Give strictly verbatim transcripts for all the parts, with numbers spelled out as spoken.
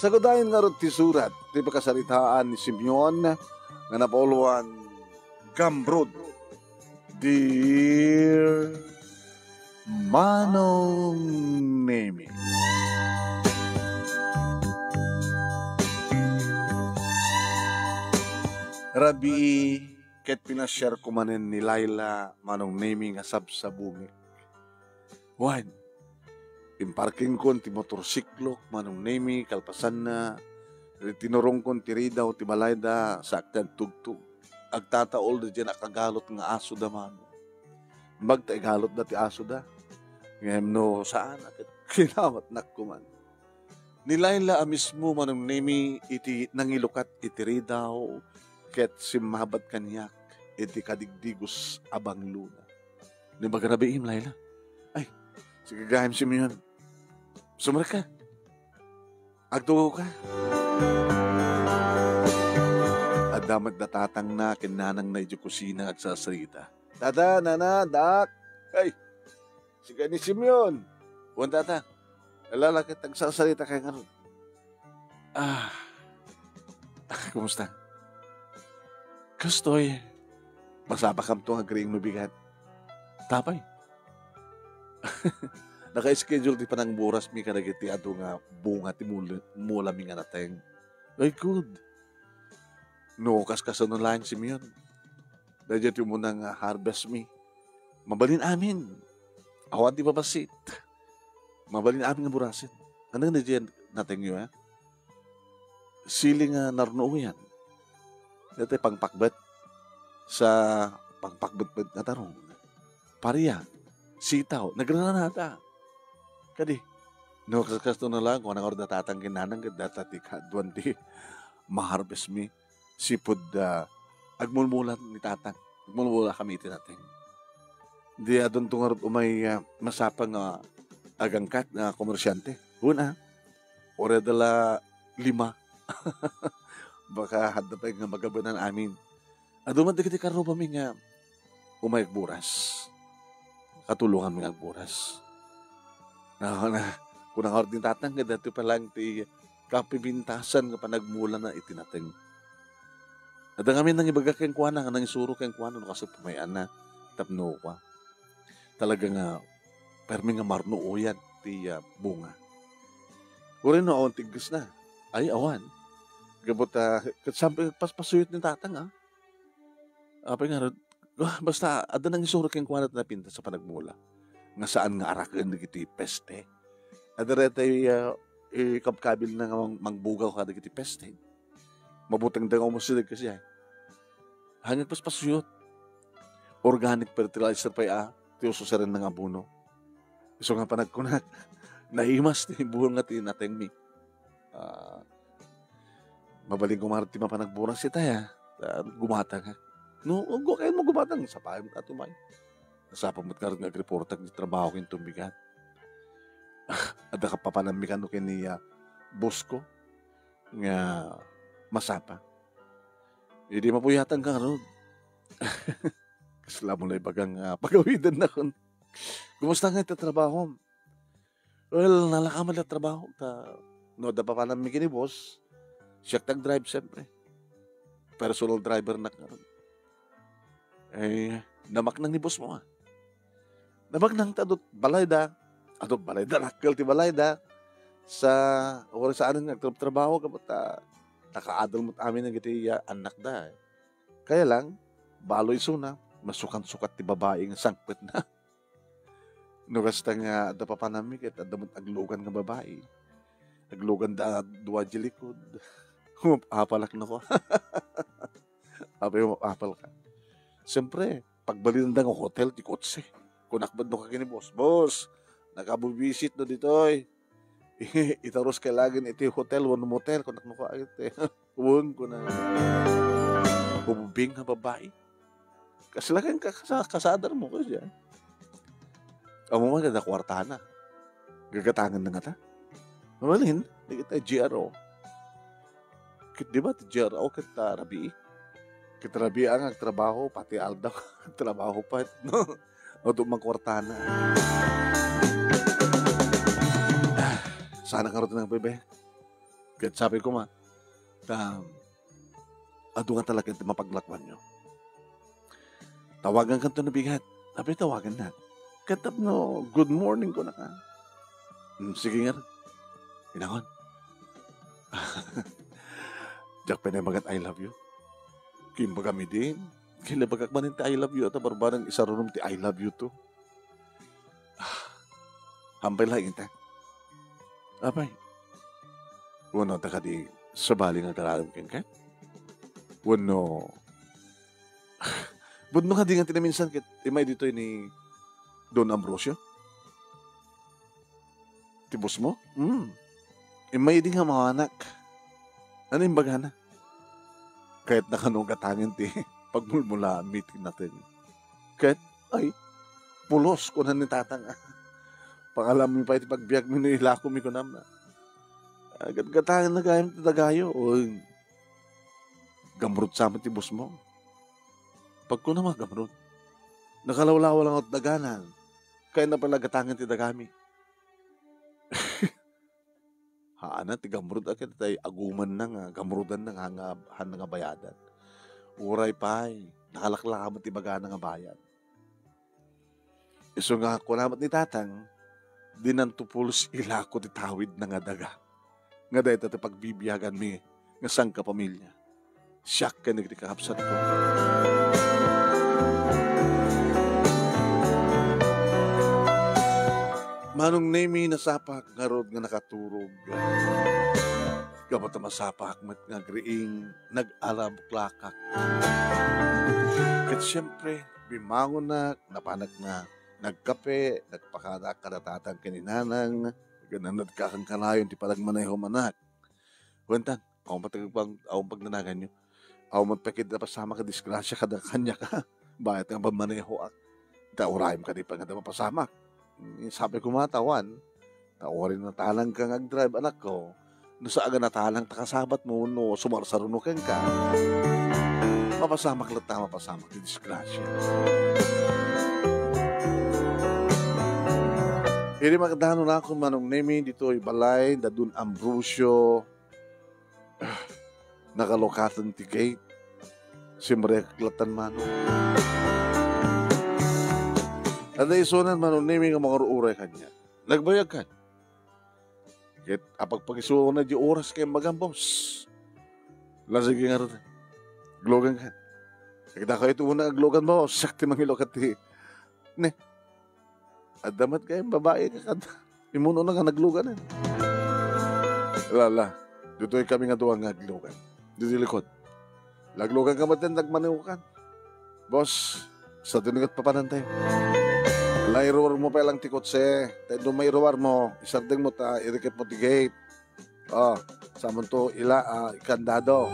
Sagadayen ngarud ti surat ti pakasaritaan ni Simeon nga napauluan, Gambrud, Dear Manong Nemi. Rabii, ket pinasiarko manen ni Laila, Manong Nemi, nga sabsabungek. Wen, imparkingkon ti motorsiklok, Manong Nemi, kalpasanna, tinurongkon ti ridaw ti balayda, sa agtugtog. Agtataol da diay nakagalot nga asoda, Manong. Imbag ta igalotda ti asoda. Ngem no saan, ket kinawatnak koman. Ni Laila a mismo, Manong Nemi, iti nangilukat iti ridaw, ket simmabad kaniak iti kadigdigos a banglona. Ni baga rabiim, Laila. Ay, sige gayam, Simeon. Sumrek ka. Agtugaw ka. Adda met da tatangna ken nanangna idiay kusina agsasarita. Tata, nana, dak. Ay, sika ni Simeon. Wen, tata. Ala, lakay, agsasarita kayo ngarud. Ah. Kumusta? Kastoy. Masapakamto nga agriing no bigat. Tapay. Naka-schedule ti panangburasmi kadagiti adu nga bunga ti mul-, mulami nga nateng. Ay, good. No, kaskasano laeng, Simeon. Daydiay ti umuna nga harvestmi. Mabalin amin. Awan ti babassit. Mabalin amin nga burasen. Ano nga daydiay natengyo, eh? Sili nga narnuoyan. Daytoy pangpakbet. Sa pangpakbet met nga tarong. Paria, sitaw, nagranata. Kadi, no, kas-, kasto na lang, kung ano nga tatang ken nanang, ket data ti kaduan ti ma-harvest mi. Sipud, ah, agmulmula ni tatang. Agmulmula kami iti nateng. Di adunto ngarud umay, ah, masapa nga agangkat nga komersyante. Wen, ah. Uray adda la lima. Baka adda pay nga magabanan amin. Adu met dagiti karrubami nga umay agburas. Katulonganmi nga agburas. Na, na, kuna nga urdin tatang, nga dati pa lang ti kapibintasan nga panagmulana iti nateng. Adda ngamin nangibaga kenkuana, nga nangisuro kenkuana, no, kasi pamayan na, tapno kua. Talaga nga, permi nga marnuoyan ti, ah, bunga. Uray no, awan ti iggesna. Ay, awan. Gapu ta, ket saan pay agpaspasuyot ni tatang, ah. Apay ngarud, ah, basta, adda nangisuro kenkuana ti napintas a panagmula. Nga saan nga araken dagiti peste. Adda retay, ah, ikabkabilna nga mang-, mangbugaw kadagiti peste. Mabutengda nga umusireg kasi ay. Hangin paspasuyot. Organic fertilizer pay a, ti ususarenna nga abono. Isu nga panagkunak, naimas ti bunga ti natengmi. Ah, mabalin koma ti mapan agburas itay, ah. Ah, gumatangak. No, gu-, kayatmo gumatang, sapay met atumay. Nasapa met ngarud nga agreportak ti trabaho ken tumbigan. Adda kapapananmi kano ken ni, ah, boss ko nga masapa. Idi mapuyatanka ngarud. Kasla mo la ibaga nga pagawidennakon. Kumusta ngay ti trabahom? Well, nalaka met la trabaho ta no adda papananmi ken ni boss, siak ti agdrive, siyempre. Personal drivernak ngarud. Eh, namaknang ni boss mo, ah. Namaknang ta adut balayda. Adut balayda, dakkel ti balayda. Sa, uray saanen nga agtrabtrabaho, gapu ta, nakaadal met amin dagiti, ah, annakda, eh. Kaya lang, balo isuna, masukan-sukat ti babai nga sangpetna. No kasta nga adda papananmi ket adda met aglugan nga babai. Agluganda a dua di likod. Umap-apalak no ko. Apay umap-apal ka. Siyempre, pagbalinanda nga hotel ti kotse. Kunak met no ka ken ni boss, "Boss, nakabubisit no ditoy." Itaros kay laeng iti hotel wenno motel, kunak no ko, ay, te. Wen, kuna. Ubing nga babai. Kasla ken ka-, kasa-, kasadar mo, kasi, ah. Amo man, kada kwartana. Gagatangan na nga ta. Mabalin, di kita G R O. Ket, di ba, ti G R O, ket, ah, rabii. Ket rabii nga agtrabaho, pati aldaw, agtrabaho pa, no? Adu man kwartana. Ah, sana karon nga, bebe. Ket sabi koma, ta, adu nga talaga ti mapaglakwanyo. Tawagankanto no bigat. Apay tawagannak? Ket tapno, "Good morning," kunaka. Hmm, sige ngarud. Inangon. Diak pay naimbagak "I love you." Imbagam idi, ket imbagak manen ti "I love you," ta barbareng isarunam ti "I love you too." Ah, hampay laeng ita. Apay? Wenno, ta kadi sabali nga agraem kenka? Wenno, pudno kadi nga ti naminsan ket immay ditoy ni Don Ambrosio? Ti boss mo? Hmm. Immay idi nga mawanak. Ania imbagana? Kayatna kano gatangen ti pagmulmula meeting natin. Ket, ay, pulos, kunan ni Tatang. Pangalaanmi pay ti pagbiagmi no ilakomi, kunam. Ah, gatgatangenna gayam ti dagayo. Oy, gamrud sa met ti boss mo. Pagkunam a gamrud, nakalawlawa laeng daganan. Kayatna pay la gatangen ti dagami. Haanna ti gamrud a ket tay agumanna nga gamrudanna nga, nga, haanna nga bayadan. Uray pay, nakalaklaka met ti ibagana nga bayad. Isu nga kuna met ni Tatang, dinanto pulos ilako ti tawidna nga daga. Nga dayta ti pagbibiaganmi nga sangkapamilya. Siak ken dagiti kakabsatko. Manong Nemi, nasapak ngarud nga nakaturog. Gapu ta masapak met nga agriing, nag-alabuklakak. Ket siempre, bimangonak, napanak nga nagkape, nagpakadaak kada Tatang ken ni Nanang, ket nanadkakan kanayon ti panagmanehom, anak. Kuentan, awan pag-, awan pagnanaganyo. Awan met pay kadi napasamak a disgrasya kada kaniak. Bayat nga pammanehoak. Ta urayem kadi pay nga adda mapasamak. Mm, sabi ko, "Matawan, ta uray natalangka nga agdrive, anakko. No saan nga natalangta kasabatmo, no sumarsaruno kenka. Mapasamak latta, mapasamak ti disgrasya." Idi makadano nakon Manong Nemi ditoy balay da Don Ambrosio, nakalukatan ti gate. Simrekak lattan, Manong. Adda isunan, Manong Nemi, nga mangur-uray kaniak. Nagbayag kan. Ket apagpagisuona di oras ket imbagam, "Boss." La, sige ngarud. Glugankan. Ket dakayo ti una nga aglugan, boss. Siak ti mangilukat ti, ne. Adda met gayam babai nga kad-, imunona nga nagluganan. La, la. Ditoy kami nga dua nga aglugan. Ditoy likod. Laglugan ka met, nagmaneho kan. Boss, sadino nga papanantayo? La, iruarmo pay lang ti kotse. Ta inno mairuarmo, isardengmo ta irikepmo ti gate. Oh, samonto ila, ah, ikandado.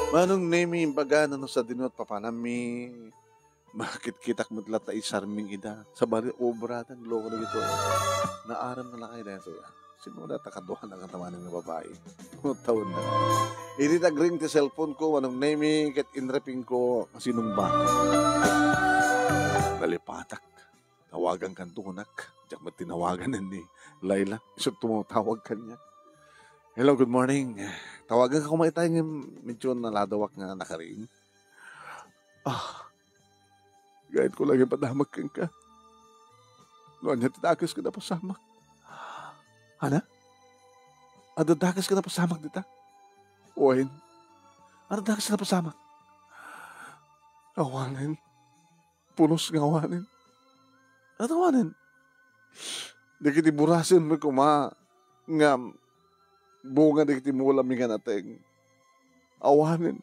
Manong Nemi, imbagana no sadino ti papananmi. Makitkitaak met latta isarming ida. Sabali, obra, tan loko na dito. Naaram na lang kayo dahil sa'yo. Sino na ta kaduha na katawanan nga babai? Taon na. Idi nagring ti cellphone ko, Manong Nemi, ket inreping ko, sinumba. Nalipatak. Tawagan kan tunak. Diak met tinawagan ni Laila. Isu tumawag kaniak. "Hello, good morning." Tawagan ka koma itay nga medyo naladawak nga nakaring. Ah, gayat ko lang ipadamak kenka. No ania ti dakes ket napasamak. Ana? Adda dakes ket napasamak dita? Wen. Adda dakes ket napasamak? Awanen. Pulos nga awanen. Adda awanen. Dagiti burasen met koma nga bunga dagiti mulami nga nateng. Awanen.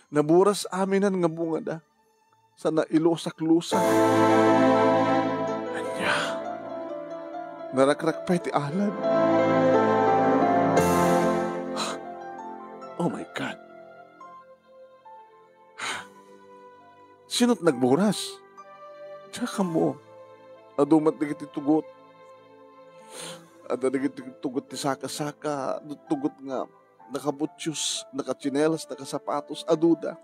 Naburas aminan nga bungada. Sana ilusak-lusak. Ania? Narakrak pay ti alad. Oh my God. Sino't nagburas? Diak ammo. Adu met dagiti tugot. Adda dagiti tugot ti saka-saka, tugot nga nakabutios, nakatsinelas, nakasapatos, aduda.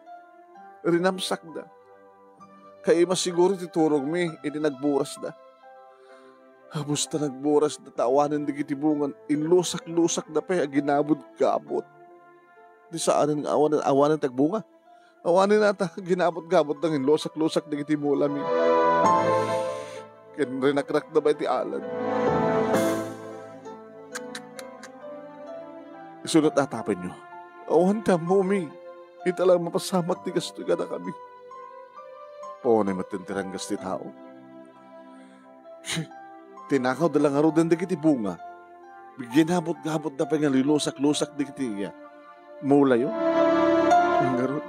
Rinamsakda. Kaima siguro ti turogmi idi nagburasda. Kabus ta nagburas da ta awanen dagiti bunga, inlusak-lusakda pay a ginabud-gabud. Di saanen nga awanen, awanen ti agbunga. Awanen ata, ginabud-gabud da nga inlusak-lusak dagiti mulami. Ken rinakrakda pay ti alad. Isunot atapenyo. Awan ti ammomi. Ita lang mapasamak ti gasto kadakami. Paunay met ti ranggas ti tao. Tinakawda la ngaruden dagiti bunga. Ginabut-gabutda pay nga lilusak-lusak dagiti, ah, mulayo. Ngarud,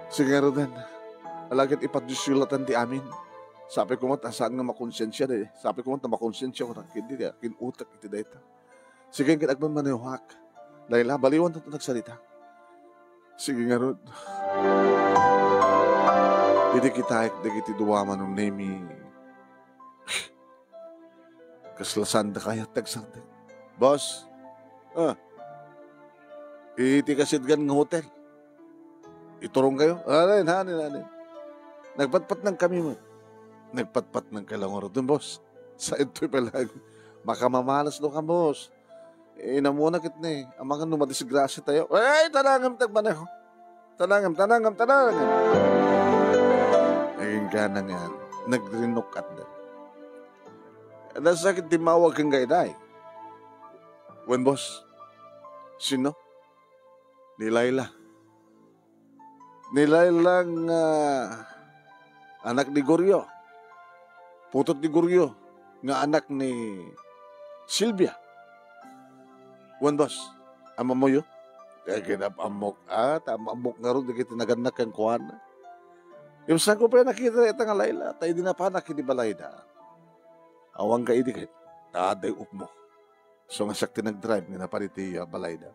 sige ngaruden, alagad ipadisyo latan ti amin. Sapay koma ta saan nga makonsensia, eh. Sapay koma ta makonsensia, ken di, kin-utek iti dayta. Sige, ket agmanmanehoak. Laila, baliwan tatta nagsarita. Sige ngarud. Idi kitaek dagiti dua, Manong Nemi, kasla saanda kayat ti agsardeng. Boss, ah, iti kasidgan nga hotel. Iturongkayo? Anen, anen, anen. Nagpatpatnangkami met. Nagpatpatnangkayo la ngaruden, boss. Saantoy pay laeng makamamalas no kan, boss. Inammonak ket ni, amangan no madisgrasiatayo. Ay, tanangem ti agmaneho. Tanangem, tanangem, tanangem. Nagingga nga nagrinnukatda. Nasakit ti mawag ken kayday. Wen, boss. Sino? Ni Laila. Ni Laila nga anak ni Gorio. Putod ni Gorio nga anak ni Silvia. Wen, boss, ammoyo? Eh, kinap-ammok, ah, ta am-ammok ngarud dagiti nagannak kenkuana. Ibsanko pay nakita ita nga Laila, ta idi napanak iti balayda, awan ka idi ket, ta adda upmo. So, nga siak ti nag-drive nga napan iti, ah, balayda.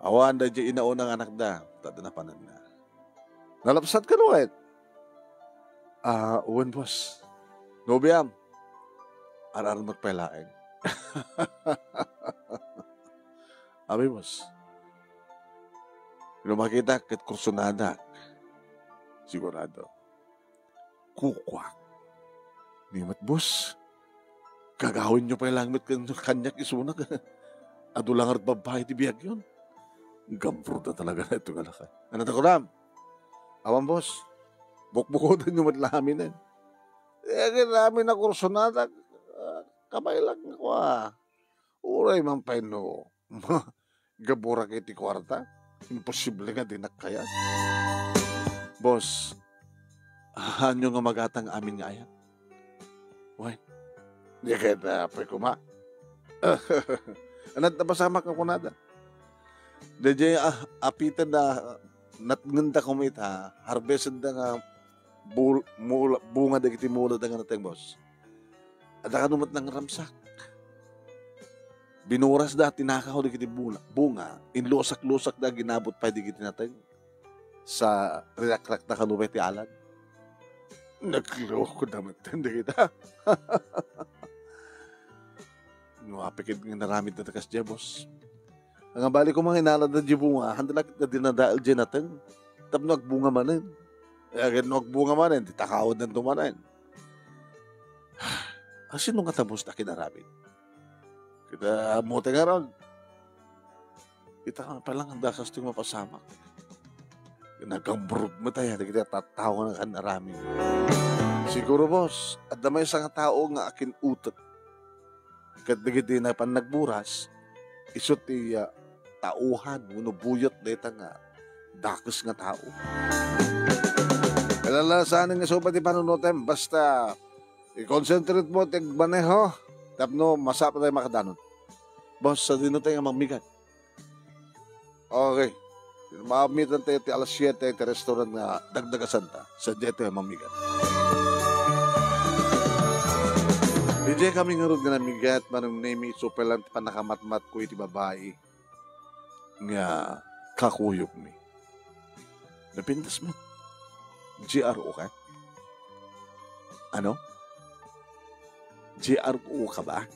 Awan daydiay inauna nga anakda, ta adda napananna. Nalabsat kano ket? Ah, wen, boss. No biam, ar-armek pay laeng. Abi, boss. No makitak ket kursonadak. Sigurado. Kukuak. Ni met, boss, kagawenyo pay laeng met ken kaniak isuna. Adu la ngarud babbai ti biagyon. Gabbro da talaga daytoy nga lakay. Ania ti kunam? Awan, boss. Bukbukodanyo met la aminen. Eh, ket amin a kursonadak, ah, kabaelak nga kua. Uray man pay no gabburak iti kuarta. Imposible nga dinak kayat. Boss, haanyo nga magatang amin nga ayat? Wen, di kayat, ah, apay koma. Ania ti napasamak nga kunada? Daydiay, ah, apiten da, natngen da koma ita, harvest da nga bul-, mula, bunga dagiti mula da nga nateng, boss. Adda kano met nangramsak. Binuras da, tinakaw dagiti bula-, bunga, inlusak-lusak da, ginabut pay dagiti nateng. Sa rinakrak da kano pay ti alad. Nagloko da met dagita. No, apay ket nga inaramid da ta kasdiay, boss. Nga bali ko mga inalad da di bunga, handa la ket nga dinadael di nateng. Tapno agbunga manen. Eh, ket no agbunga manen, di takawan danto manen. Asino nga tabos ta kinaramid? Kita mo ti ngarud. Kita nga pala nga dakas ti mapasamak. Nagkambrot mo tayo, dagiti tattao nga nakaramid. Siguro, boss, adda maysa nga tao nga akin-utek. Ket dagiti napan nagburas, isu ti, ah, tauhan wenno buyot dayta nga dakes nga tao. Alalasanen nga isu pay ti panunotem, basta i-concentrate mo ti agmaneho tapno masapul tayo makadanot. Boss, sadino tayo nga mangmigat? Okay. Maamitan tayo ti alas siete ti restaurant nga dagdagasanta. Sadiay tayo mamigat. Idiay kami ngarud nga namigat, Manong Nemi, isu pay lang ti pannakamatmatko iti babai nga kakuyogmi. Napintas met. G R O ka? Ano? G R O ka ba?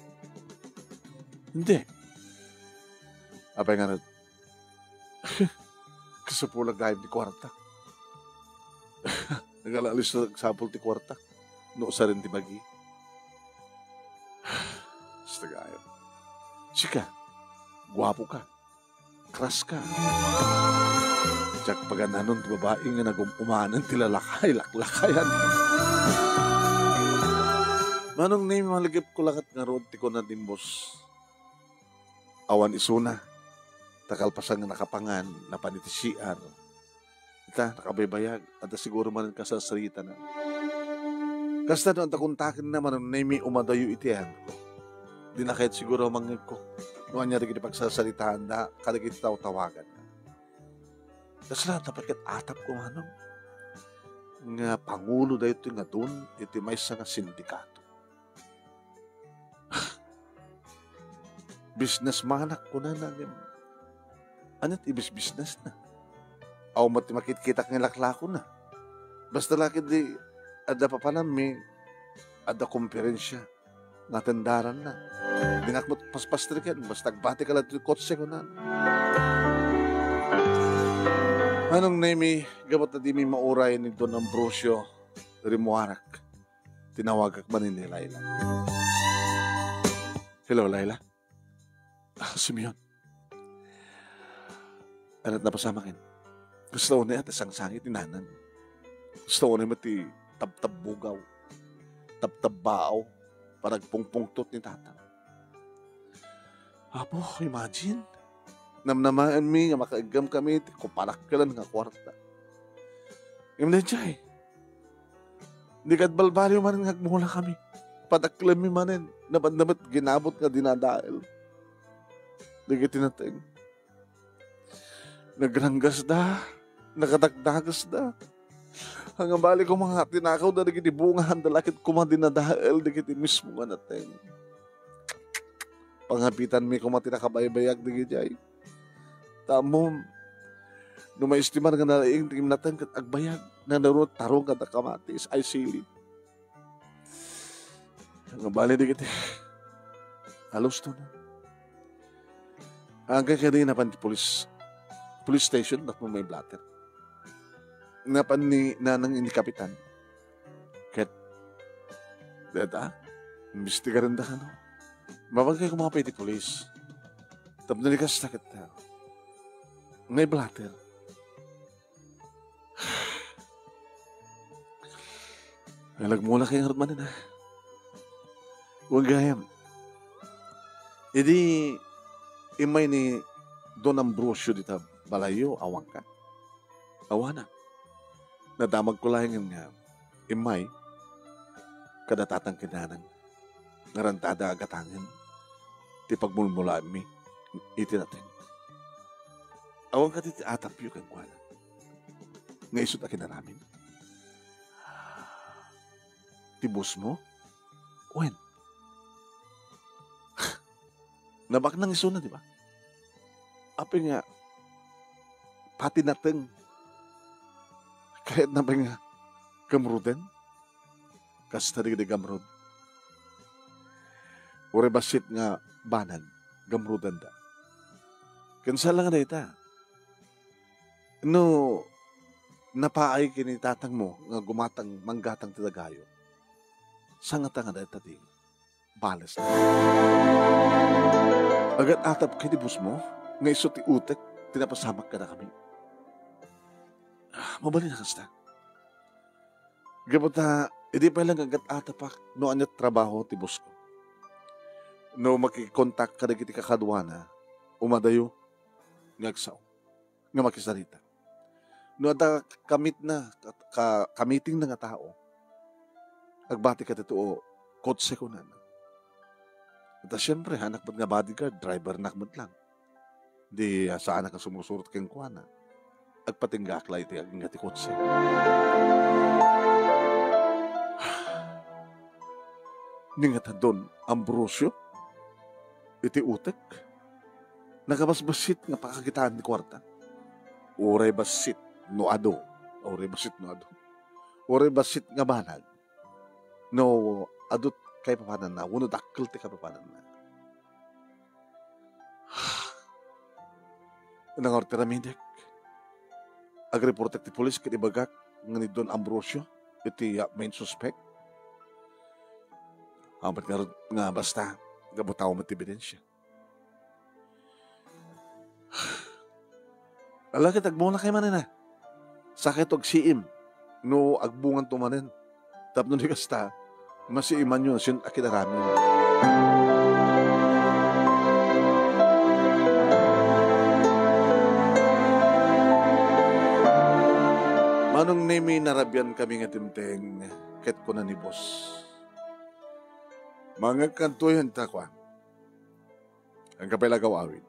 Hindi. Apay ngarud, kasapulan gayam ti kuarta. Nagalalis na agsapul ti kuarta. No, saren ti bagi. Tagayo. Sika, guapo ka. Kras ka. Diak pagananon ti babai nga nagum-umanan ti lalakay, laklakayan. Manong Nemi, malagipko lakat ngarud ti kuna dimbos. Awan isuna. Ta kalpasan nga nakapangan, napan iti C R. Ita, nakabaybayag. Adda siguro manen kasarsaritana. Kasta no adda kontakenna, Manong Nemi, umadayo iti ayanko. Dina kayat siguro mangngegko no ania dagiti pagsarsaritaanda kadagiti tawtawaganna. Kasla, ta paket atap ko, Manong, nga pangulo daytoy nga don iti maysa nga sindikato. Businessman-ak, kunana, ngem ania ti ibisbisnesna? Awan met ti makitkitak nga laklakona. Basta la ketdi adda papanammi, adda komperensia nga atendaranna. Dinak met paspastriken, basta agbatika la ti kotse, kunana. Manong Nemi, gapu ta dimi mauray ni Don Ambrosio, rimmuarak. Tinawagak manen ni Laila. "Hello, Laila." "Ah, Simeon. Ania ti napasamaken?" "Kasta unay a ti sangsangit ni Nanang. Kasta unay met ti tabtabbugaw, tabtabbaaw, panagpungpungtot ni Tatang. Apo, imagine. Namnamaenmi nga makaiggamkami ti kuparakkelan nga kuarta. Ngem daydiay, di ket balbaliw manen nga agmulakami. Padakkelmi manen, nabanna met ginabut nga dinadael dagiti nateng. Nagranggasda, nakadagdagesda. Ania bali koma nga tinakawda dagiti bunga, ania la ket koma dinadael dagiti mismo nga nateng. Pangapitanmi koma ti nakabaybayag dagijay. Ta ammom, no maestimar nga nalaing ti nateng ket agbayag, nanarot tarong kadta kamatis, ay sili. Ania bali dagiti alusto na. Agka kadi napan ti police, police station, tapno may blotter. Napan ni Nanang iti kapitan. Ket, dayta, imbestigarenda kano. Mabagay koma pay iti police. Tapno di kasta ket, ah, may blotter. Ay, nagmula kayo ngarud manen, ah. Wen gayam. Idi immay ni Don Ambrosio dita balayyo, awanka? Awanak. Nadamagko laengen nga immay kada tatang ken nanang nga rantada a gatangen ti pagmulmulaenmi iti nateng. Awan kadi ti atapyo kenkuana nga isut' a kinaaramid? Ti boss mo? Wen. Nabaknang isuna, di ba? Apay nga, pati nateng, kayatna pay nga gamruden? Kasta dagiti gamrud. Uray bassit nga banag, gamrudanda. Ken saan la nga dayta, no napaay ken ni tatangmo nga gumatang, manggatang ti dagayo, sangata nga dayta ti bales. Agat-atap ket ti boss mo nga isu ti utek ti napasamak kadakami. Ah, mabalin a kasta. Gapu ta, idi pay lang agat-atapak no ania ti trabaho ti boss ko. No makikontak kadagiti kakaduana, umadayo nga agsao, nga makisarita. No adda kamitna, ka-, ka-, kamitingna nga tao, agbati ka ti tuo, kotse, kunana. Ta siempre, haanak met nga bodyguard, drivernak met lang. Di, ah, saanak a sumusurot kenkuana. Agpatinggaak la iti agingga ti kotse. Ni nga ta Don Ambrosio, iti utek, nakabasbassit nga pakakitaan ti kuarta. Uray bassit no adu, uray bassit no adu. Uray bassit nga banag no adu ti kaipapananna, wenno dakkel ti kaipapananna. Nangarud ti aramidek. Agreportek ti pulis ket ibagak nga ni Don Ambrosio iti, ah, main suspect. Awan met ngarud nga basta. Gapu ta awan met ti ebidensia. Ala ket agbungakay manen, a. Sakay to agsiim no agbunganto manen. Tapno di kasta, masiimanyo a sino ti akin-aramid. Manong Nemi, narabian kami nga dimteng, ket kuna ni boss, mangngegkanto ta kuan. Ania pay la nga aw-awid?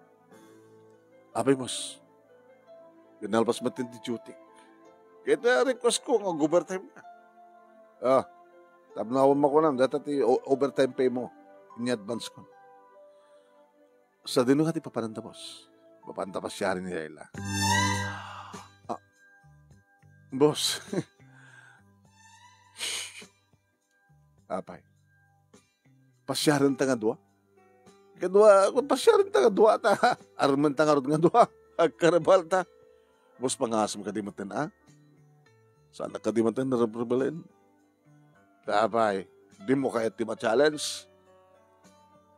Apay, boss, nalpas met ti duty. Ket, ah, request ko nga overtime na. Ah, tapno awan makuanam, dayta ti o-, overtime pay mo. Ini-advance ko. Sadino nga ti papananda, boss? Mapanta pasiaren ni Laila. Ah, boss. Apay, pasiarenta nga dua? Kadua, kun pasiarenta nga dua, ta armenta ngarud nga dua. Agkarebalta. Boss, pangasem kadi metten, a? Saanak kadi metten narebrebelen. Apay, dimo kayat ti ma-challenge?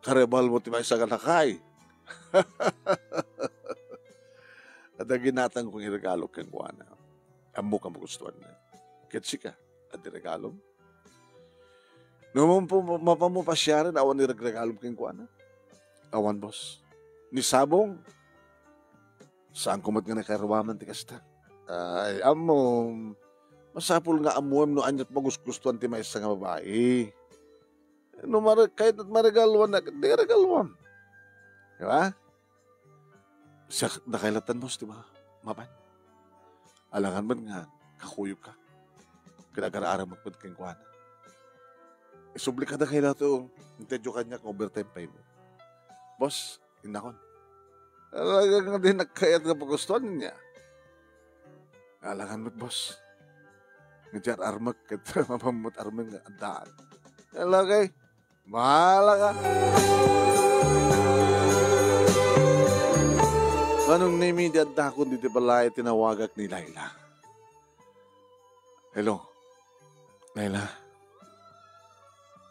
Karebalmo ti maysa nga lakay. Adda ginatangko nga iregalo kenkuana. Ammok a magustuanna. Ket sika, adda regalom? No, mapam-, mapammo pasiaren, awan iregregalom kenkuana? Awan, boss. Ni sabong? Saanko met nga nakaruaman ti kasta. Ay, ammom, masapul nga ammoem no aniat magugustuan ti maysa nga babai. No mare-, kayat maregaluanna, di regaluam. Di ba? Siak, nakailatan, boss, di ba? Mapan. Alangan met nga kakuyogka. Kinagar-aram met kenkuana. Isubli kada kayat to, intedyo kaniak nga overtime pay mo. Boss, innakon. Talaga nga di nakayat nga pagustuan niya. Alangan met, boss. Nga di ar-armek ket mapammo ti armen nga addaan. Talaga, eh. Bahala ka. Manong Nemi, di addakon ditoy balay, tinawagak ni Laila. Hello. Laila.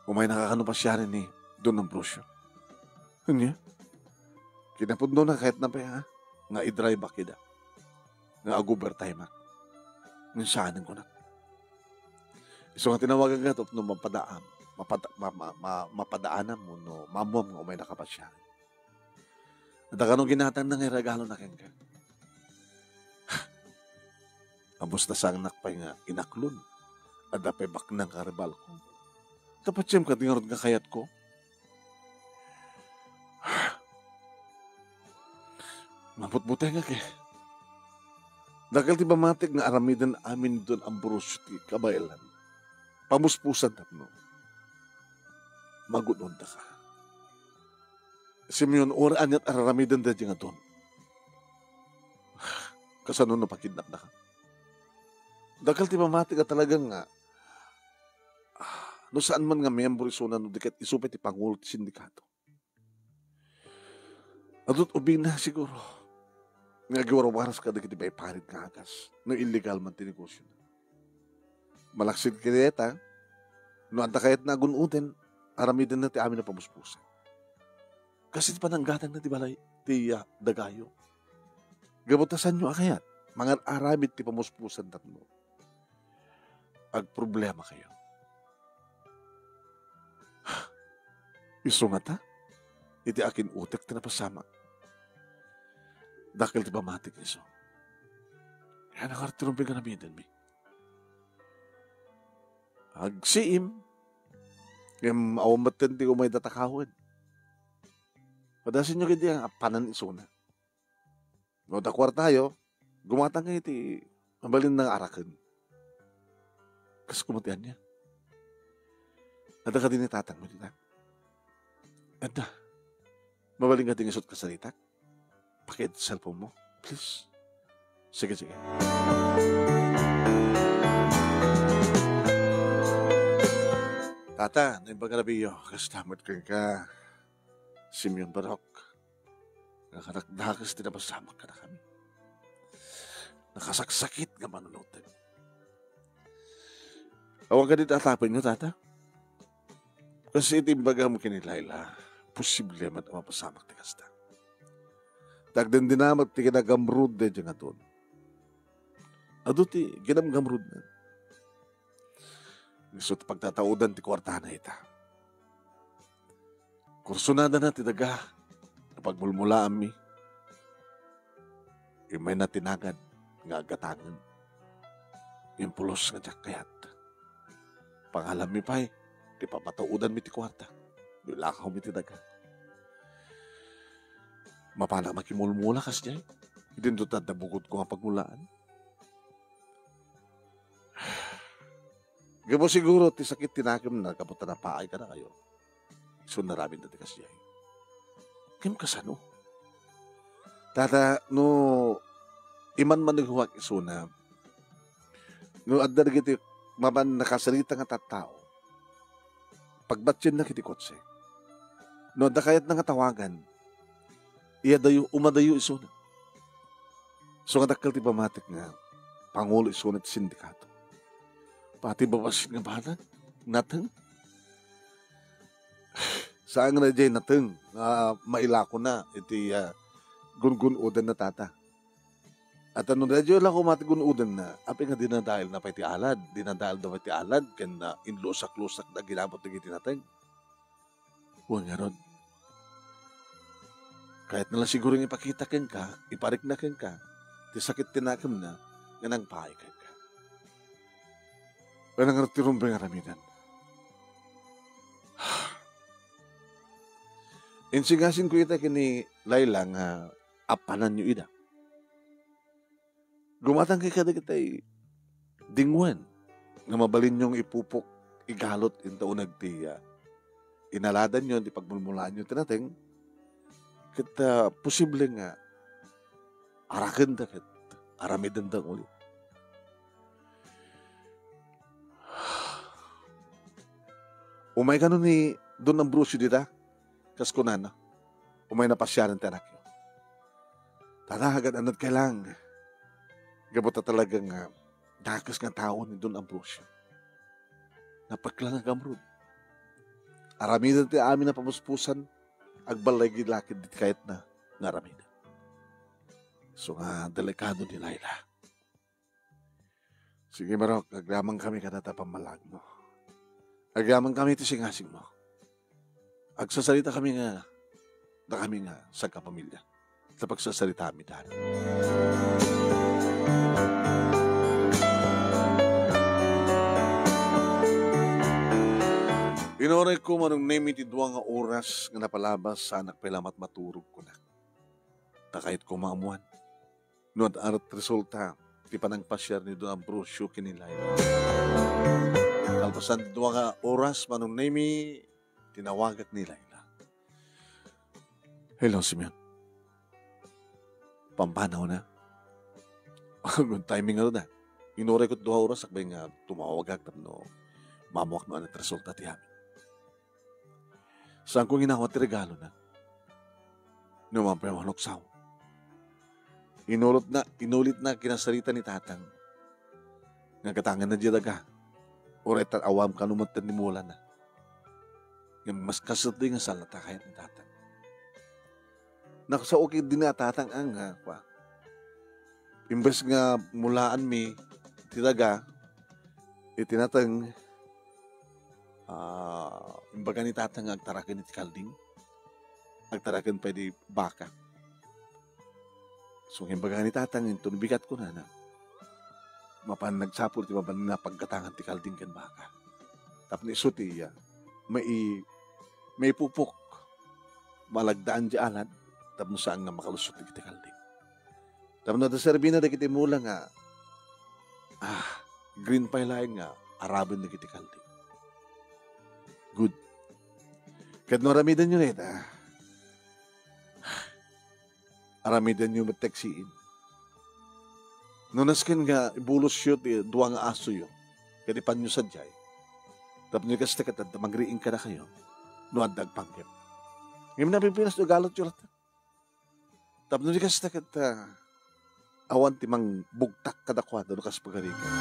Umaynaka kano pasiaren ni Don Ambrosio? Ania? Kinapudnona kayatna pay, ha? Nga i-drive-ak ida. Nga ag-overtime-ak. Ngem saanen kunak. Isu nga tinawagan ka tapno mapadaam, mapad-, ma-, ma-, ma-, mapadaanam wenno maammuam nga umaynaka pasiaren. Adda kano ginatangna nga iregalona kenka. Amusta, saannak pay nga inaklon? Adda pay baknang karebalko. Kapatiem kadi ngarud nga kayatko? Mabutbutengak, eh. Dakkel ti pammatik nga aramiden amin ni Don Ambrosio ti kabaelan. Pamuspusan tapno magun-ondaka. Simeon, uray aniat a aramiden daydiay nga don. Kasano no pakidnapnaka? Dakkel ti pammatik a talaga nga, ah, no saan man nga miyembro isuna no di ket isu pay ti pangulo ti sindikato. Adu't ubingna siguro nga agiwarwaras kadagiti paiparit nga agas no illegal man ti negosiona. Malaksid kayat ta, no adda kayatna a gun-oden, aramidenna ti amin a pamuspusan. Kas iti pananggatangna ti balay ti, ah, dagayo. Gapu ta saanyo a kayat mangar-aramid ti pamuspusan tapno agproblemakayo. Isu ngata, iti akin-utek ti napasamak. Dakkel ti pammatik isu. Kaya nakartirong pigaramidenmi. Agsiim, ngem awan metten ti umay datakawen. Padasenyo kadi a panan isuna. No, adda kuartayo, gumatangkayo iti mabalin nga araken. Kas koma ti ania? Adda kadi ni tatangmo dita? Adda. Mabalin kadi nga isut' kasaritak? Pakit cellphone mo, please. Sige, sige. Tata, no imbag a rabiyo, kasta met kenka, Simeon Barok. Nakadakdakes ti napasamak kadakami. Nakasaksakit nga panunotek. Awan kadi ti atapenyo, tata? Kas iti imbagam ken ni Laila, posible met a mapasamak ti kasta. Ta agdindinamek ti kinagamrud daydiay nga don. Adu ti kinamgamrudna. Isu ti pagtataudan ti kuartana ita. Kursunadana ti daga a pagmulmulaanmi. Immayna ti nangad nga aggatangen. Impulos nga diak kayat. Pangalanmi pay ti papataudanmi ti kuarta. No ilakawmi ti daga. Mapanak makimulmula kasdiay. Idinto ta adda bukodko nga pagmulaan. Gapu siguro ti sakit ti nakemna gapu ta napaay kadakayo. Isu nga aramidda ti kasdiay. Ngem kasano? Tata, no imanmanehoak isuna, no adda dagiti mapan nakasarita nga tattao, pagbatiennak iti kotse. No adda kayatna nga tawagan, iyadayo, umadayo isuna. So nga dakkel ti pamatik nga pangulo isuna ti sindikato. Pati babasit nga banag, nateng. Saan nga daydiay nateng nga mailakona iti, ah, gungun-odanna tata. At no daydiay la koma ti gun-odanna, apay nga dinadaelna pay ti alad, dinadaelda pay ti alad, ken, ah, inlusak-lusakda ginamot dagiti nateng. Wen ngarud, kayatna la siguro nga ipakita kenka, iparikna kenka, ti sakit ti nakemna nga nangpaay kenka. Wen ngarud ti rumbeng aramiden. Insingasingko ita ken ni Laila nga appananyo ida. Gumatangka kadagitay dingwen nga mabalinyo nga ipupok, igalut inta uneg ti, ah, inaladanyo, ti pagmulmulaanyo ti nateng, ket, ah, posible nga arakenda ket aramidenda uli. Umay kano ni Don Ambrosio dita, kas kunana, umay napasiaren ti anakyo. Tata, agad-anad kay lang. Gapu ta talaga nga dakes nga tao ni Don Ambrosio. Napekla nga agamrud. Aramiden ti amin a pamuspusan, agballay gid la ket di kayatna nga aramiden. So nga delikado ni Laila. Sige, Marok, agyamankami kadata pammalagmo. Agyamankami ti singasingmo. Agsasaritakami nga, dakami nga sagkapamilya. Ta pagsasaritaami daan. Inuray ko manong Nemi ti dua nga oras nga napalabas, saanak pay lamat maturog, kunak. Ta kayat ko maammuan no adda resulta ti panangpasiar ni Don Ambrosio ken ni Laila. Kalpasan ti dua nga oras, Manong Nemi, tinawagak ni Laila. Hello, Simeon. Pampanaw na. Good timing nga da. Inuray ko dua oras, sakbay nga tumawagak tapno maammuak no ania ti resulta ti amin. Saanko nga inawat ti regalona. No man pay manuksaw. Inulotna, inulitna kinasarita ni Tatang nga gatangenna diay daga. Uray ta awan kano met ti mulana. Ngem mas kastoy nga saan latta kayat ni Tatang. Naksao ketdi ni Tatang a nga, kua. Imbes nga mulaanmi ti daga, iti nateng, ah, imbaga ni Tatang nga agtaraken iti kalding. Agtaraken pay di baka. So, imbaga ni Tatang, inton bigat kunana, mapan nagsapul ti mapan nga paggatangan ti kalding ken baka. Tapno isu ti, ah, mai-, maipupok, malagdaan di alad, tapno saan nga makalusot dagiti kalding. Tapno adda serbina dagiti mula nga, ah, green pay laeng nga araben dagiti kalding. Good. Ket no aramidenyo dayta, aramidenyo met ti agsaan. No nasken nga ibulosyo ti dua nga asoyo, ket ipanyo sadiay, tapno kasta ket adda mangriing kadakayo no adda agpanggep. Ngem napipinas no igalutyo latta. Tapno di kasta ket, ah, awan ti mangbugtak kadakuada no kas pagarigan.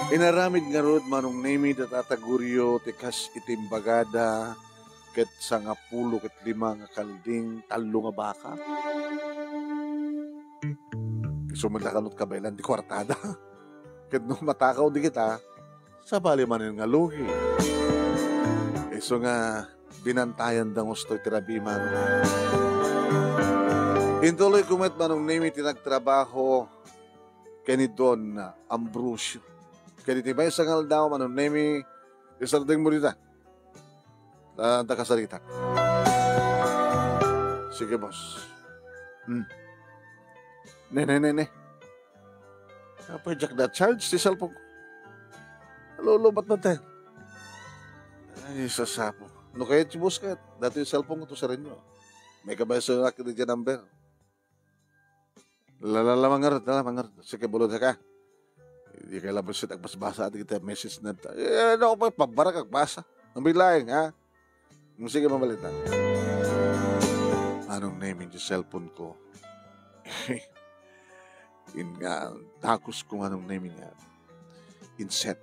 Inaramid ngarud, Manong Nemi, da Tata Goryo ti kas iti imbagada ket sangapulo ket lima nga kalding, tallo nga baka. Isu met la kano ti kabaelan ti kuartada. Ket no matakaw dagita, sabali manen nga lugi. Isu nga binantayan da nga ustoy ti rabii, Manong. Intuloy ko met, Manong Nemi, ti nagtrabaho ken ni Don Ambrosio. Ken iti maysa nga aldaw, Manong Nemi, isardengmo dita. Ah, ta kasaritak. Sige, boss. Hmm. Ne, ne, ne, ne. Apay, diak na-charge ti cellphone ko. Lolo, ba't natin? Ay, sasapo. No kayat, boss, kayat. Datoy ti cellphone ko to, sarenyo. May kabayso na kita dyan number. Lala, la, mangarod, la, mangarod. Sige, bulod ka. Di kay labas it agbasbasa, ati kita message na ta. Eh, ano ko pa, pabara kag basa. Ang bilaing, ha? Mm, sige, mabalita. Manong Nemi, ti cellphone ko. In nga, dakos ko, Manong Nemi, nga inset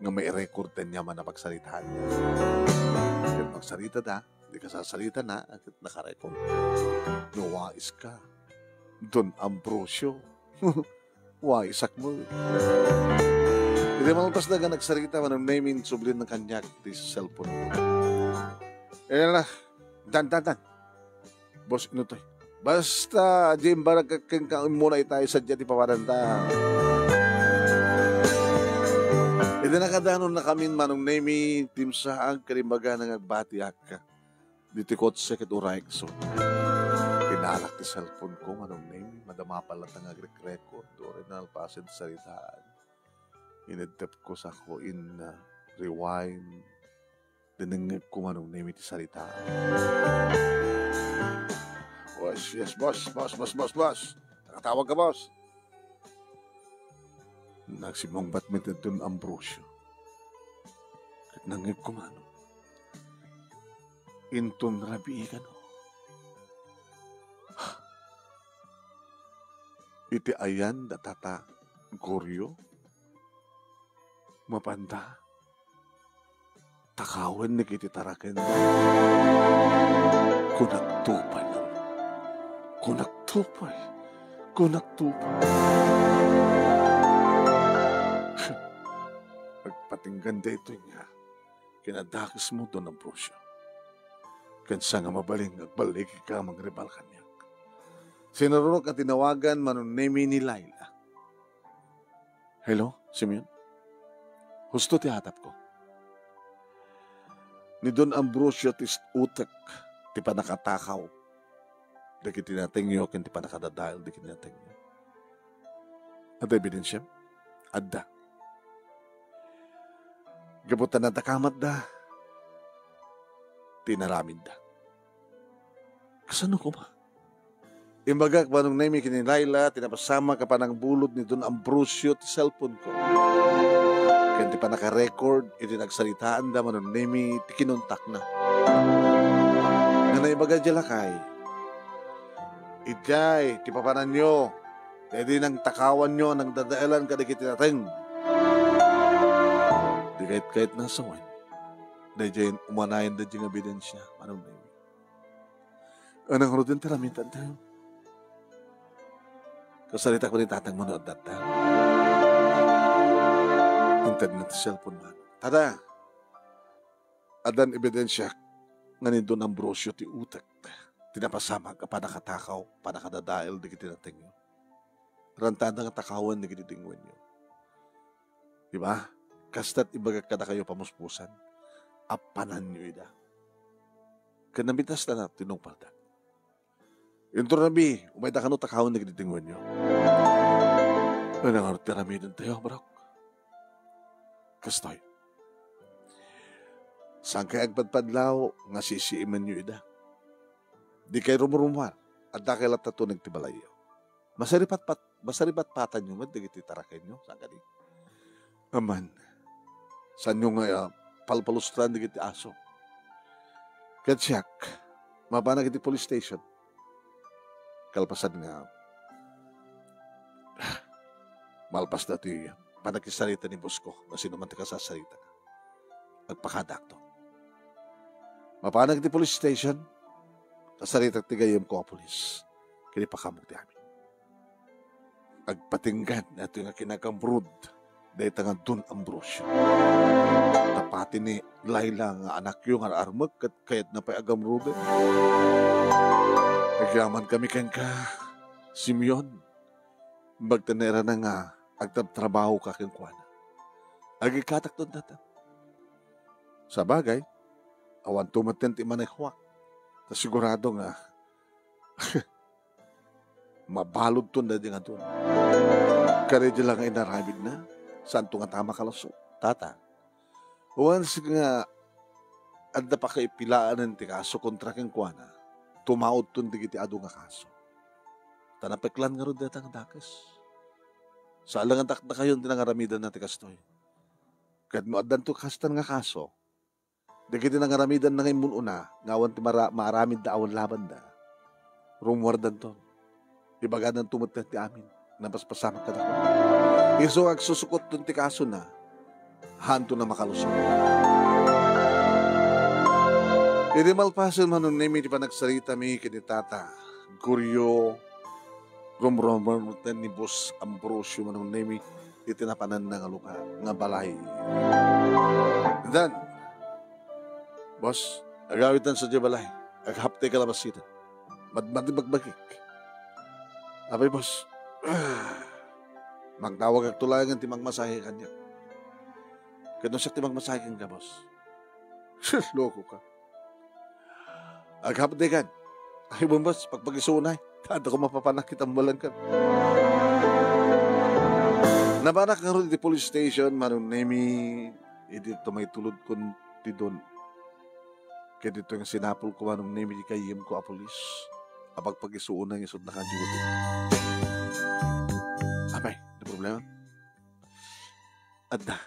nga may record niya man a pagsaritaan. Ket magsarita da, di ka sasarita na, ket nakarecord. No, wais ka. Don Ambrosio. Waisak mo. Iti malpas da nga nagsarita, Manong Nemi, insublina kaniak ti cellphone ko. Eh, la, dan, dan, dan. Boss Inutoy. Basta, di imbarag kenka, immuna ita, sadiay ti papadanta. Iti nakadanonnakamin, Manong Nemi, timsaag, ket imbagana nga agbatiak. Ditoy kotse ket uray isu. Pinalak ti cellphone ko, Manong Nemi, madama pay latta nga agrerecord, uray nalpasen ti saritaan. Inedtep ko, sako in, uh, rewind. Dinengngeg ko, Manong Nemi, ti saritaan. Boss, yes, boss, boss, boss, boss, boss. Nakatawag ka, boss. Nagsimungbat met ni Don Ambrosio. Ket nangngeg ko, Manong. Inton rabii kano. Iti ayan da Tata Goryo, mapanda takawen dagiti taraken. Kunak to pay, Manong. Kunak to pay. Kunak to pay. Agpatinggan daytoy nga kinadakesmo, Don Ambrosio. Ken sa nga mabalin nga agballigika a mangribal kaniak. Sinarurok a tinawagan, Manong Nemi, ni Laila. Hello, Simeon? Husto ti atapko. Ni Don Ambrosio ti utek ti pannakatakaw dagiti natengyo ken ti pannakadadael dagiti natengyo. Adda ebidensiam? Adda. Gapu ta nadakamatda ti inaramidda. Kasano koma? Imbagak, Manong Nemi, ken ni Laila ti napasamak a panangbulod ni Don Ambrosio ti cellphone ko. Ken ti pannakarecord iti nagsaritaanda, Manong Nemi, ti kinuntakna. Nga naibaga diay lakay, idiay ti papananyo, ta idi nangtakawanyo, nangdadaelan kadagiti nateng. Di kayat-kayat nga sawen, daydiay umanayanda diay nga ebidensia, Manong Nemi. Anang rudin ti ramitan tayo? Kasaritak ni tatang mo no adda. Inted na ti cellphone man. Tada, addan ebidensia nga ni Don Ambrosio ti utek ti napasamak a pannakatakaw, pannakadadael dagiti natengyo. Rantada nga takawan dagiti dengwenyo. Di ba? Kasta't ibagak kadakayo pamuspusan, appananyo ida. Ken namitasta na tinungpalda. Inton rabii, umayda kano takawan dagiti dengwenyo. Ano nga ti aramiden tayo, Brok? Kastoy. Saan kay agpadpadlaw nga sisiimenyo ida? Di kay rumrumar, adda kay latta tuneg ti balayyo. Masaripatpat, masaripatpatanyo met dagiti tarakenyo, saan kadi? Aman, saanyo nga, ah, palpalustran dagiti aso? Ket siak, mapanak iti police station. Kalpasan nga, malpas datoy, panagsasarita ni boss ko, no sino man ti kasasarita. Agpakadaakto. Mapanak ti police station, kasaritak ti gayyemko a pulis. Ken ipakamok ti amin. Agpatinggan daytoy nga kinagamrud dayta nga Don Ambrosio. Ta pati ni Laila nga anakyo nga armek ket kayatna pay a gamruden. Agyaman kami kenka, Simeon. Bagta nairana nga agtrabtrabahoka kenkuana. Agikkatakton dayta. Sabagay, awanto metten ti manekhuak. Ta sigurado nga mabaludton daydi nga Don. Kari di la nga inaramidna, saanto ngata makalusot. Tata, once nga adda pakaipilaenen ti kaso kontra kenkuana, tumaudton dagiti adu nga kaso. Ta napeklan ngarud dayta nga dakes. Saan la nga dakdakayon ti nangaramidanna ti kastoy. Ket no addanto kastan nga kaso, dagiti nangaramidanna nga immun-una nga awan ti mara-, maaramidda awan labanda, rummuardanton. Ibagadanto met ti amin. Napaspasamak kadakami. Isu nga agsusukotton ti kasona, haanto na makalusot. Idi malpasen, Manong Nemi, ti panagsaritami ken ni Tata Gorio, rumrumor ni Boss Ambrosio, Manong Nemi, iti napananna nga lugar, nga balay. And then, "Boss, agawitan sa di balay. Aghaptay ka labassida. Madmadi bagbagik." "Apay, boss, magtawagakto laeng ti magmasahe kaniak." "Ket no siak ti magmasahe kenka, boss?" "Loko ka. Aghapdaykan." "Ay, boss, pagpagisuon ay. Tadako mapapanak kita mabalangkan." Napanak ngarud iti police station, Manong Nemi, idi tumaitulodkon ti Don. Ket ditoy nga sinapulko, Manong Nemi, ti gayyemko a pulis a pagpagisuon nga isut' nakaduty. Apay, no problema? Adda.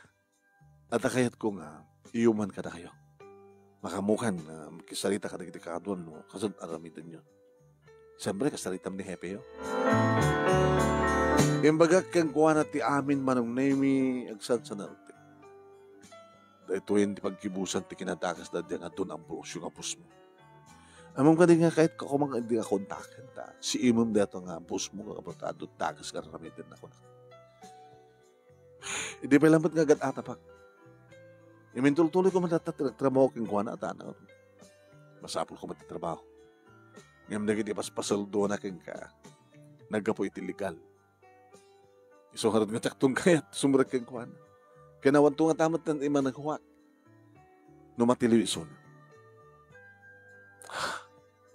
Adda kayatko nga iyuman kadakayo. Makaammokan nga makisarita kadagiti kaduam no kasano aramidenyo. Siyempre, kasaritam ni Hepeyo. Imbagak kenkuana ti amin, Manong Nemi, agsansanartek. Daytoyen ti paggibusan ti kinadakes daydiay nga Don Ambrosio nga boss mo. Ammom kadi nga kayatko koma nga idi a kontaken ta siimem daytoy nga boss mo nga kabrutado dakes nga aramiden na kunak. Idi pay lamet nga agad-atapak. Imintultuloy ko man dayta ti nagtrabaho kenkuana, a tana. Masapul ko man ti trabaho. Ngem dagiti paspaseldoana kenka, naggapu iti legal. Isu ngarud nga diakton kayat sumrek kenkuana. Ken awanto ngata met ti managhuak no matiliw isuna.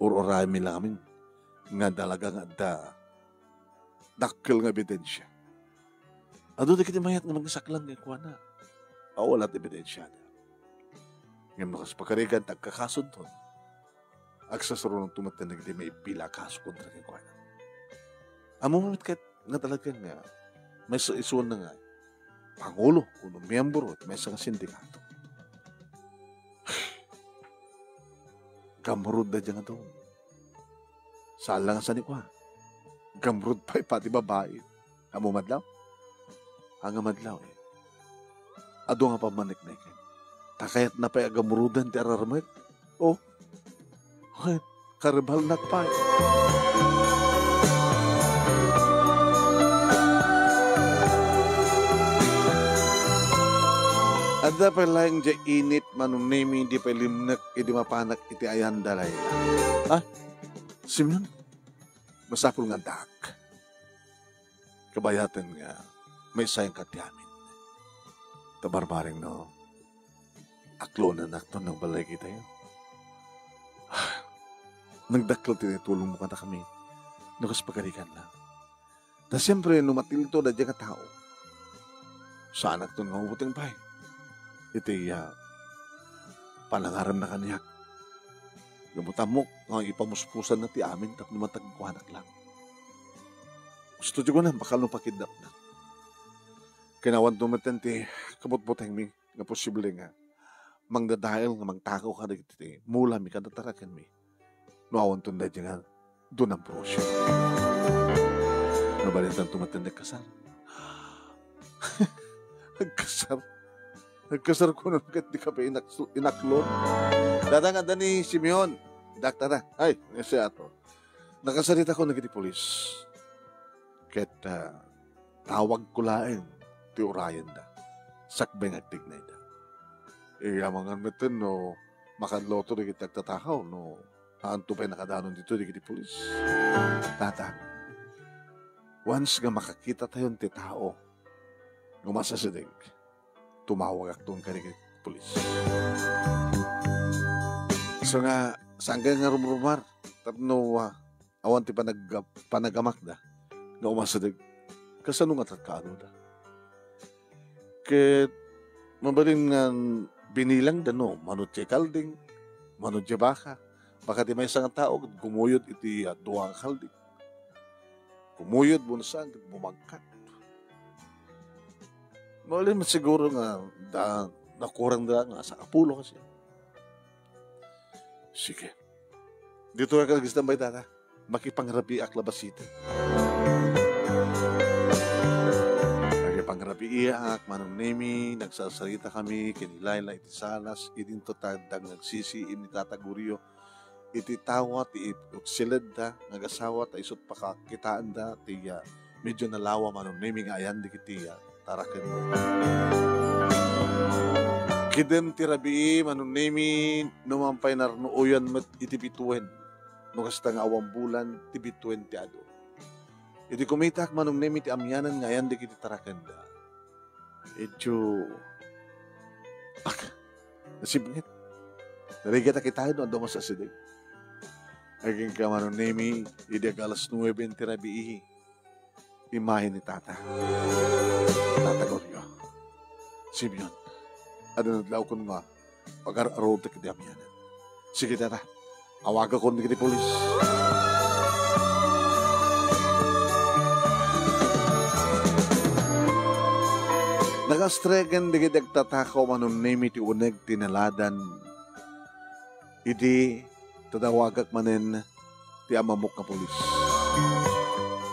Ur-uraymi laeng amin nga talaga nga adda dakkel nga ebidensia. Adu dagiti mayat nga mangsaklang kenkuana a wala ti ebidensiada. Ngem no kas pakarigan ti agkakasonton, agsasurononto met dagiti maipila a kaso kontra kenkuana. Ammom met ket nga talaga nga maysa isuanna nga pangulo wenno miyembro ti maysa nga sindikato. Gamrud daydiay nga Don. Saan la nga sanikua. Gamrud pay pati babai. Ammom adlaw? Ania nga adlaw, eh. Adu nga pammanekneken. Ta kayatna pay a gamruden ti ararmek. Oh. Wen, karebalnak pay. Adda pay laeng diay init, Manong Nemi, di pay limnek idi mapanak iti ayan da Laila. Ah, Simeon, masapul nga addaak. Kabayaten nga maisayangka ti amin. Ta barbareng no, aklonennakton nagbalay kitayo. Nagdakkel ti naitulongmo kadakami no kas pakarigan lang. Ta siempre, no matilto daydiay nga tao, saanakton nga mabuteng pay iti, ah, panangaramna kaniak. Ngem ammok nga ipamuspusanna ti amin tapno matagkuanak lang. Gusto ti kunak, bakal no pakidnapnak. Ken awanto metten ti kabutbutengmi nga posible nga mangdadael nga mangtakaw kadagiti mulami kada tarakenmi. No awanton daydiay nga Don Ambrosio. No baliantanto metten ti kasar. Nagkasar. Nagkasar ko nun ket di ka pa inak-, inaklon. Dada nga adda ni Simeon. Dakta na. Ay, ni si ato. Nakasaritakon dagiti pulis. Ket, ah, tawagko laeng ti urayenda. Sakbay nga agtignayda. Iya, amangan metten no makadloto dagiti agtatakaw, no haanto pay nakadanon ditoy dagiti pulis. Tata, once nga makakitatayon ti tao nga umasasideg, tumawagakton kadagiti pulis. So nga, saan kayo nga rumrumar? Tapno, ah, awan ti panag-, panagamakda nga umasideg. Kasano nga tatkaanoda? Ket mabalin nga binilangda no mano ti kalding, mano ti baka. Baka ti maysa nga tao gumuyod iti, ah, dua nga kalding. Gumuyod, bunsa, ket bumagkat. Mabalin met siguro nga da, nakurangda nga sakapulo kasi. Sige. Dito ka nagstambay, tata. Makipangrabiak labasita. Makipangrabiak, Manong Nemi, nagsarsarita kami, ken ni Laila iti salas, idinto ta adda agsisiim ni Tata Gorio, iti tawa ti ip-, siledda, nga agasawa, ta isut' pakakitaenda, ti, ah, medyo nalawa, Manong Nemi, nga ayan dagiti, ah, taraken. Kidem ti rabii, Manong Nemi, no man pay narnuoyan met iti bituen. No kasta nga awan bulan, ti bituen ti adu. Idi kumitak, Manong Nemi, ti amianan nga ayan dagiti tarakenda. Idiyo, ak, nasibnget. Narigat a kitaen no adda umasideg. Agingga, Manong Nemi, idi ag-alas nuebe ti rabii, immay ni Tata. Tata Gorio. Simeon, adda nadlawkon nga pagar-arutek iti amianan. Sige, Tata. Awagakon dagiti pulis. Nagastreken dagiti agtatakaw, Manong Nemi, ti uneg ti naladan. Idi tadawagak manen ti amamok nga pulis.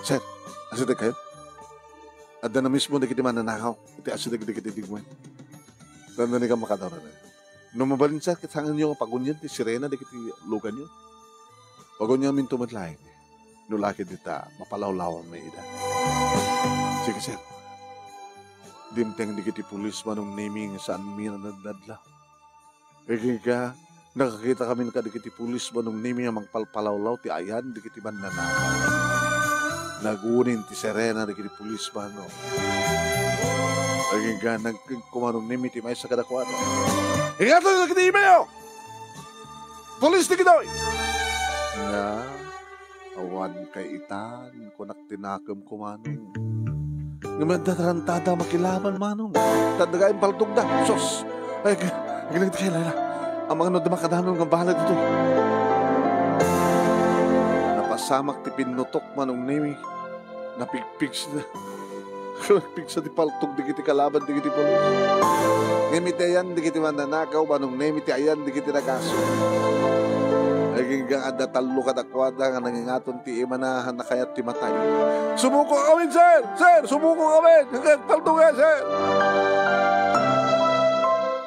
Sir, asideg kayo? Adda na mismo dagiti mannanakaw iti asideg dagiti digwen. Tanda ni ka makadaranan. No mabalin, sir, ket saanyo nga pagunian ti sirena dagiti luganyo. Pagunianminto met laeng. No la ket dita, mapalawlawanmi ida. Sige, sir. Dimteng dagiti pulis, Manong Nemi, nga saanmi nga nadnadlaw. Agingga, nakakita kami kadagiti pulis, Manong Nemi, nga mangpalpalawlaw ti ayan dagiti mannanakaw. Nagunin ti sirena dagiti pulis, Manong. Agingga, nagkugko, Manong Nemi, ti maysa kadakuada. Ingato dagiti imeyo! Pulis dagitoy! Nga, awan kay itan, kunak ti nakemko, Manong. Ngem adda tarantada makilaban, Manong. Ta adda gayam paltogda. Sus! Ay, ag-, aginaw ti kay Laila. Amangan no adda makadanon nga baleg ditoy. Napasamak ti pinnutok, Manong Nemi. Napigpigsa. Napigsa ti paltog dagiti kalaban dagiti pulis. Ngem iti ayan dagiti mannanakaw, Manong Nemi, ti ayan dagiti nagaso. Agingga adda tallo kadakuada nga nangingaton ti imana a nakayat ti matay. Sumukok amin, sir! Sir, sumukok amin! Paltog, sir!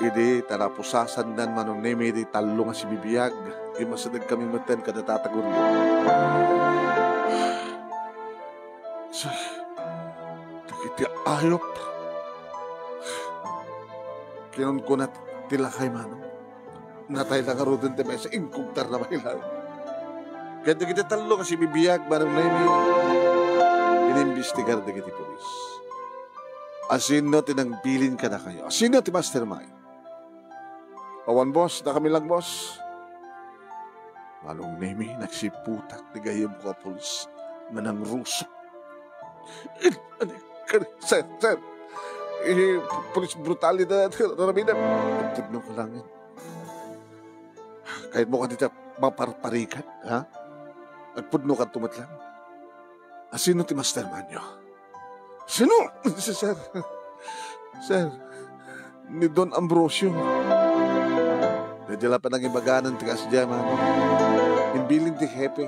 Idi tarapusasandan, Manong Nemi, ti tallo nga sibibiag, immasideg kami metten kada Tata Gorio. Sa, dagiti ayop. Kinunkuna ti lakay, Manong. Natay la ngaruden ti maysa, inkugtar na baylay. Ket dagiti tallo nga sibibiag, Manong Nemi, inimbestigar dagiti pulis. Asino ti nangbilin kadakayo? Asino ti mastermind? Awan, boss. Dakami lang, boss. Manong Nemi, nagsiputak ti gayyemko a pulis nga nangrusok. Il-, ani, kani, sir, sir. Eh, pulis brutality na, ramidem. Agpudno ka lang, eh. Kayatmo kadi ta maparparikan, ha? Agpudno ka tumatlang. Asino ti mastermind nyo? Sino? Si sir. Sir, ni Don Ambrosio. Daydi la panangibaganan ti kasdiay, Manong. Imbilin ti hepe.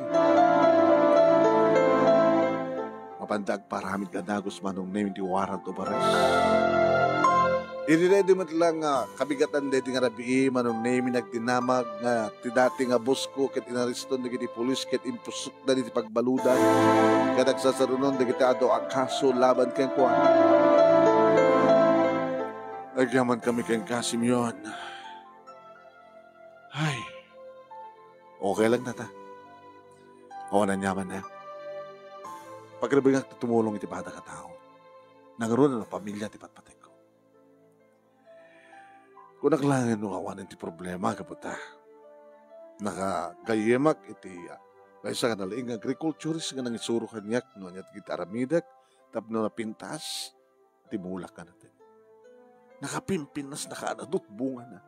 Mapanda agparamid nga dagus, Manong Nemi, ti warrant of arrest. Idi daydi met lang nga kabigatan daydi nga rabii, Manong Nemy, nagdinamag nga ti dati nga boss ko ket inareston dagiti pulis ket impusokda iti pagbaludan. Ket agsasarunon dagiti adu a kaso laban kenkuana. Agyaman kami kenka, Simeon. Ay, okay lang dayta. Awan aniamanna. Pagribingak ti tumulong iti badak a tao. Nangruna no pamilya ti patpatekko. Kunak laeng no awanen ti problema, gapu ta nakagayyemak iti, ah, maysa nga nalaing nga agriculturist nga nangisuro kaniak no ania ti aramidek tapno napintas ti mulak nga nateng. Nakapimpintas, nakaanadot bungana.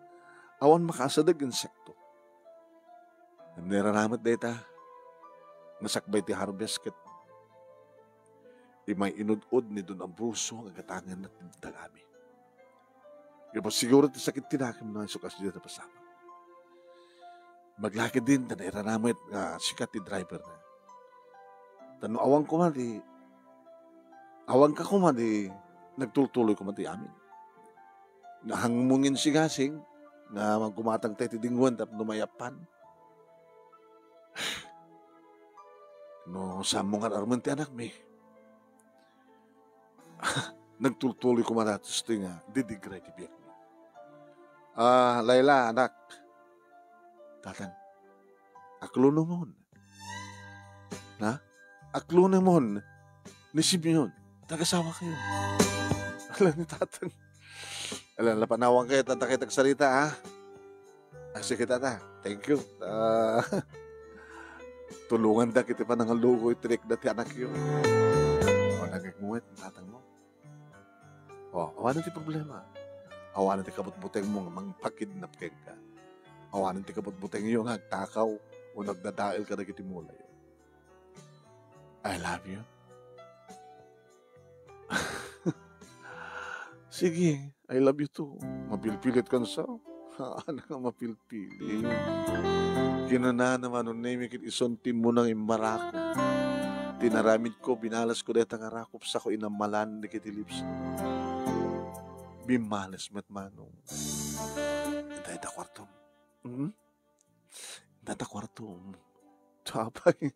Awan makaasadeg insekto. Ngem nairana met dayta nga sakbay ti harvest ket imay inud-od ni Don Ambrosio nga gatangenna ti dagami. Gapu siguro ti sakit ti nakemna isu kas diay napasamak. Maglakidin ta nairana met nga sika ti driverna. Ta no awan koma ti, awanka koma ti nagtultuloy koma ti amin. Nahangmongin sigasing nga maggumatang tayo ti dingwen tapno mayapan. No, saan mo nga armen ti anakmi? Nagtultuloy koma datoy nga didigray ti biagmi. Ah, Laila, anak. Tatang, aklunemon. Na? Aklunemon ni Simeon. Tagasawakayo. Ala ni tatang. Ala, napanawan kayo, tata kayo tagsarita, ha? Ah, sige, tata. Thank you. Ah, tulungan da kita panangaluko, itrik da ti anak yun. O, nagagmuwit ang tatang mo. O, awanan ti problema. Awanan ti kabutbuteng mo nga mangpakidnap kenka. Awanan ti kabutbuteng yo nga agtakaw o nagdadael kadagiti mula yo. I love you. Sige, I love you too. Mapilpilit kan sa? Ano nga mapilpilit? Kinunana, Manong Nemy, ket isun ti munang immarakop. Tinaramid ko, binalas ko dayta nga rakop, sako inamalan dagiti lips. Bimales met, Manong. Dayta kuartom. Hmm? Dayta kuartom. Tapay.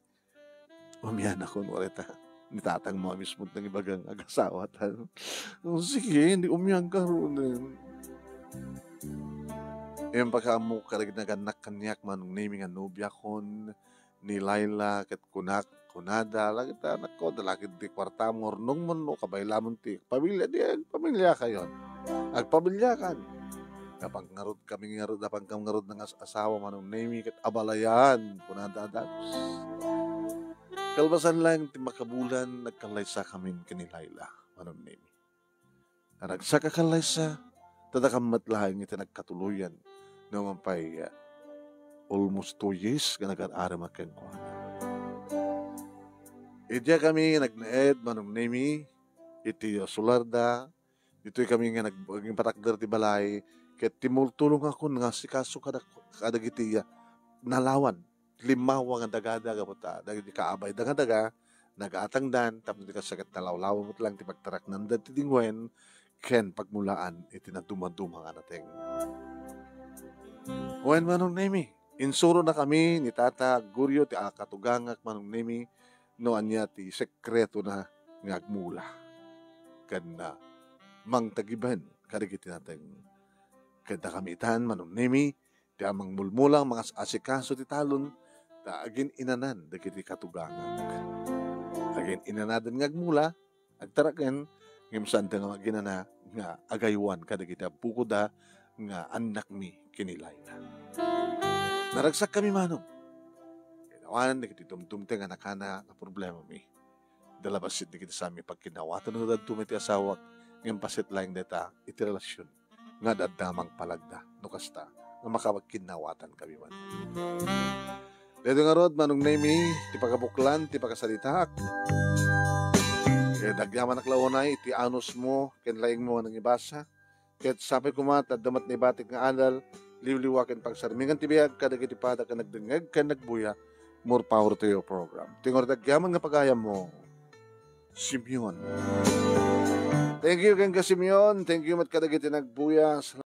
Umianakon, wareta. Ni tatang mo a mismo nangibagang agasawatan. O, sige, di umian ka runen. Iyang pagkaammo, karagnagan kaniak, Manong Nemy, nga nobiakon ni Laila, ket kunak, kunada, lagita, nako, dalakid ti kuartam, ngurnong mo, no, kabaylamon ti pamilya, di, agpamilya kayon. Agpamilya kan. Napan ngarud kami ngarud, napan kam ngarud nga as-asawa, Manong Nemy, ket abalayan, kunada a dagus. Kalpasan laeng ti makabulan, nagkallaysa kamin ken ni Laila, Manong Nemy. Naragsak a kallaysa, ta dakam met laeng iti nagkatuloyan, no man pay, ah, almost two years nga nagar-arem a kenkuana. Idiay kami nagnaed, Manong Nemy, iti solar da, ditoy kami nga nag-, nagpatakder ti balay, ket timultulongakon nga asikaso kada-, kadagiti, ah, nalawan, limmawa nga dagada, gapu ta dagiti kaabayda nga daga, nagatangdan, tapno di kasla ket nalawlaw met lang ti pagtaraknanda ti dingwen, ken pagmulaan iti nadumaduma nga nateng. Wen, Manong Nemy, insurona kami ni Tata Gorio ti a katugangak, Manong Nemy, no ania ti sekretona nga agmula ken, ah, mangtagiben kadagiti nateng. Ket dakami itan, Manong Nemy, ti a mangmulmulang mangas-asikaso ti talon, ta agin-inanan dagiti katugangak. Agin-inanadan nga agmula, agtaraken, ngem saanda nga maginana nga agaywan kadagiti abukoda nga annakmi ken ni Laila. Naragsak kami, Manong. Ket awanan dagiti dumdumteng a nakana nga problemami. Dala bassit dagiti saan mi pagkinnawatan no dadduma iti asawak, ngem bassit laeng dayta iti relasion nga adda mangpalagda no kasta nga makapagkinnawatan kami man. Daytoy ngarud, Manong Nemy, ti pakabuklan ti pakasaritaak. Ket agyamanak la unay iti anusmo ken laingmo nga nangibasa. Ket sapay koma ta adda met naibatik nga adal, liwliwa ken pagsarmingan ti biag kadagiti padak a nagdengngeg ken nagbuya. More power to your program. Ti ngarud agyaman nga pagayammo, Simeon. Thank you, Ken Simeon. Thank you met kadagiti nagbuya.